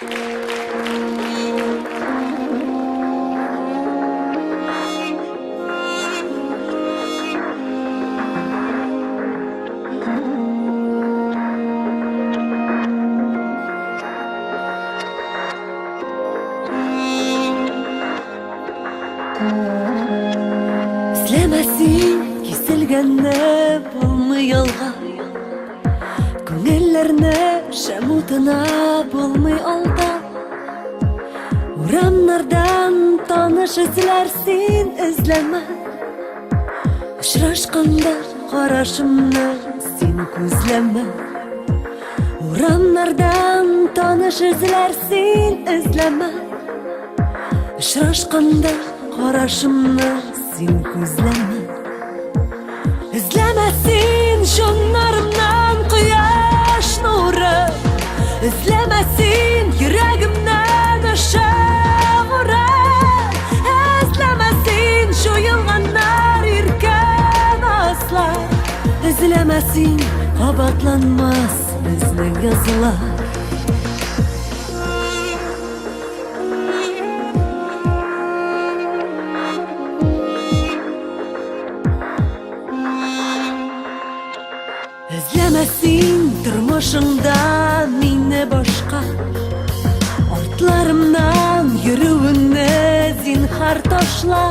Эзләмә син киселгәнне булмый ялга. Күңелләрне шәм утына булмый алда. Урамнардан таныш эзләр син эзләмә. Очрашканда карашымны син күзләмә. Урамнардан таныш эзләр син эзләмә. Очрашканда карашымны син күзләмә. Эзләмә син җаннарымнан кояш нуры. Эзләмә син йөрәгемнән ышык урын. Эзләмә син җуелганнар иркә назлар. Эзләмә син кабатланмас безнең язлар. Эзләмә син тормышыңда мине башка. Артларымнан йөрүеңне зинһар ташла.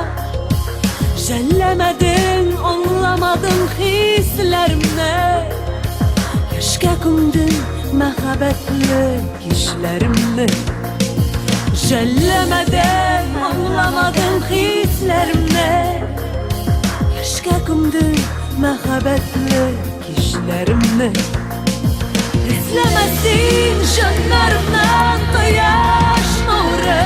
Жәлләмәдең, аңламадың хисләремне. Яшькә күмдең мәхәббәтле кичләремне. Жәлләмәдең, аңламадың хисләремне. Яшькә күмдең мәхәббәтле кичләремне. Эзләмә син җаннарымнан кояш нуры.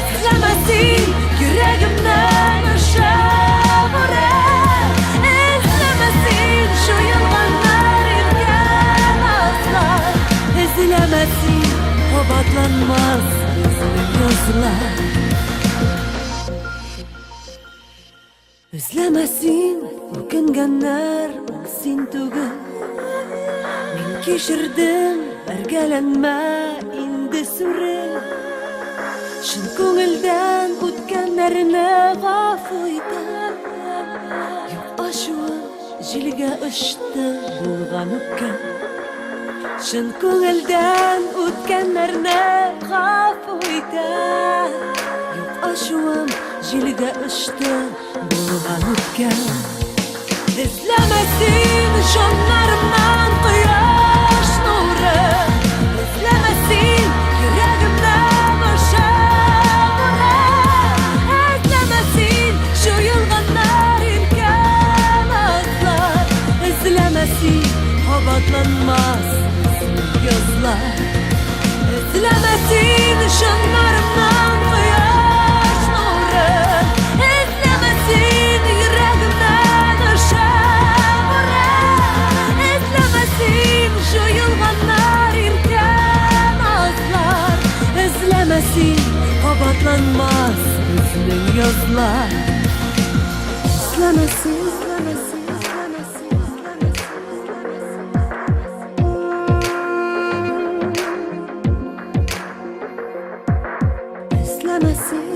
Эзләмә син йөрәгемнән ышык урын. Эзләмә син җуелганнар иркә назлар. Эзләмә син кабатланмас безнең язлар. Эзләмә син, үкенгәннәр ул син түгел. Мин кичердем, бәргәләнмә инде сүрел. Чын күңелдән үткәннәрне гафу итәм. Юк ачуым җилгә очты булган үпкәм. Чын күңелдән үткәннәрне гафу итәм. Юк ачуым җилгә очты булган үпкәм. Эзләмә син җаннарымнан кояш нуры. Эзләмә син йөрәгемнән ышык нуры. Эзләмә син җуелганнар иркә назлар. Эзләмә син кабатланмас язлар. Эзләмә син җаннарымнан кояш нуры. Эзләмә син йөрәгемнән ышык нуры. Эзләмә син җуелганнар иркә назлар. Эзләмә син кабатланмас безнең язлар. Эзләмә син, эзләмә син, эзләмә син, эзләмә син, эзләмә син, эзләмә син. Эзләмә син.